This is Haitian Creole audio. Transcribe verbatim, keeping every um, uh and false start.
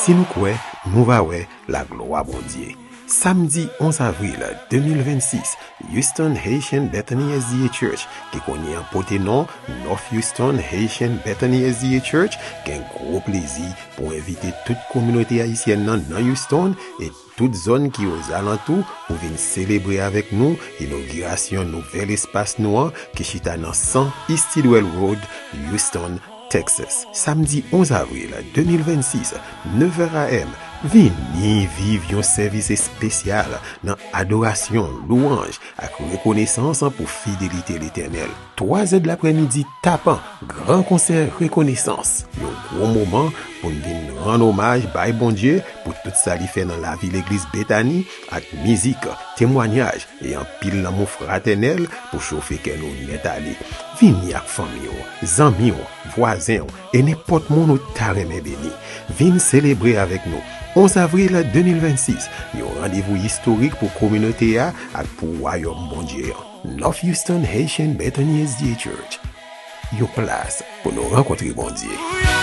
Si nou kwè, nou va wè laglwa Bondye. Samdi onz avril de mil vennsis, Houston Haitian Bethany S D A Church, ki kounye an pote non North Houston Haitian Bethany S D A Church, gen gwo plezi pou envite tout kominote ayisyèn nan nan Houston e tout zòn ki ozalantou pou vin selebre avèk nou inogirasyon nouvèl espas nou an ki chita nan san East Tidwell Road, Houston, Texas. Samdi onz avril de mil vennsis, nevè a m, vini viv yon sèvis espesyal nan adorasyon, lwanj ak rekonesans pou fidelite Letènèl. Twazè d laprèmidi tapan, gran konsè rekonesans. Yon gwo moman pou n vin rann omaj bay Bondye pou tout sa li fè nan lavi legliz Betani ak mizik, temwanyaj e anpil lanmou fratènèl pou chofe kè nou nèt ale. Vini ak fanmi w, zanmi w, vwazen w e nenpòt moun ou ta renmen beni. Vin selebre avèk nou onz avril de mil vennsis, yon randevou istorik pou kominote a ak pou Wayòm Bondye an. North Houston Haitian Bethany S D A Church, yon plas pou nou rankontre Bondye.